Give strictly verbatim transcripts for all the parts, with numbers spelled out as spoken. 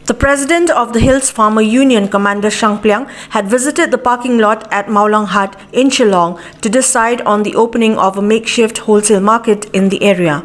The president of the Hills Farmer Union, Commander Shangpliang, had visited the parking lot at Mawlanghat in Shillong to decide on the opening of a makeshift wholesale market in the area.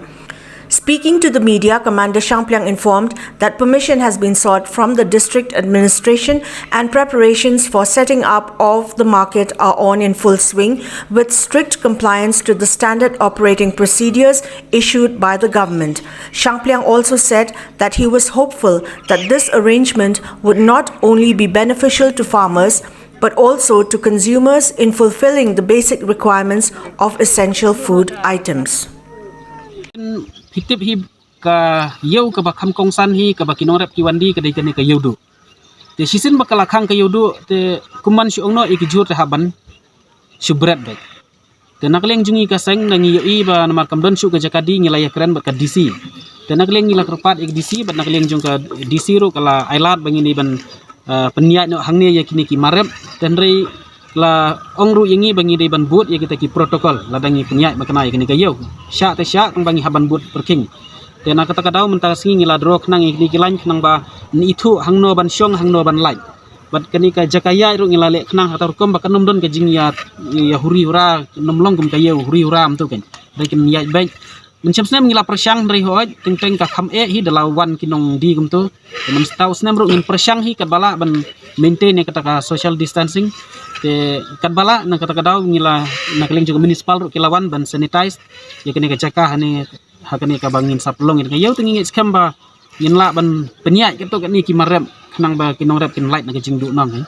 Speaking to the media, Commander Shangpliang informed that permission has been sought from the district administration and preparations for setting up of the market are on in full swing, with strict compliance to the standard operating procedures issued by the government. Shangpliang also said that he was hopeful that this arrangement would not only be beneficial to farmers but also to consumers in fulfilling the basic requirements of essential food items. Phikip hi ka ïew kaba kham kongsan hi kaba ki nongrep ki wan die ka dei kane ka ïew duh. Te shisien ba ka la khang ka ïew duh te kumban shu ong noh ïa ki jhur te hap ban shu bret beit. Te na ka liang jong ngi ka seng da ngi ïohi ba namar kam don shuh ka jaka die ngi la ïakren bad ka D C. Te na ka liang ngi la kyrpad ïa ka D C bad na ka liang jong ka D C ruh ka la ai lad ba ngi dei ban uh, pynïaid noh hangne ïa kine ki marep. Te hynrei la ong ruh ïa ngi ba ngi dei ban bud ïa kita ki protocol lada ngi pynïaid ba kane ïa kane ka ïew. Shah te shah tang ba ngi hap ban bud pyrkhing. Te na kata ka daw mynta ka sngi ngi la draw khnang ïa kine ki lain khnang ba ngi ithuh hangno ban shong hangno ban lait. Bad kane ka jaka ïaid ruh ngi la leh khnang ha kata rukom ba kan ym don ka jingïa ïa huri hura, kan ym long kum ka ïew huri hura kumto kan. Dei kan ïaid beit. Mynshem snem ngi la pyrshang hynrei hooid teng teng ka kham eh hi da la wan ki nong die kumto. Te mynstau snem ruh ngin pyrshang hi katba lah ban maintain ïa kata ka social distancing. Te katba lah na kata ka daw ngi la na ka liang jong ka municipal ruh ki la wan ban sanitize ïa kane ka jaka hane ha kane kaba ngin sa pynlong ïa ka ïew. Te ngi ngeit skhem ba ngin lah ban pynïaid kato kane ki marep khnang ba ki nongrep kin lait na ka jingduhnong hi.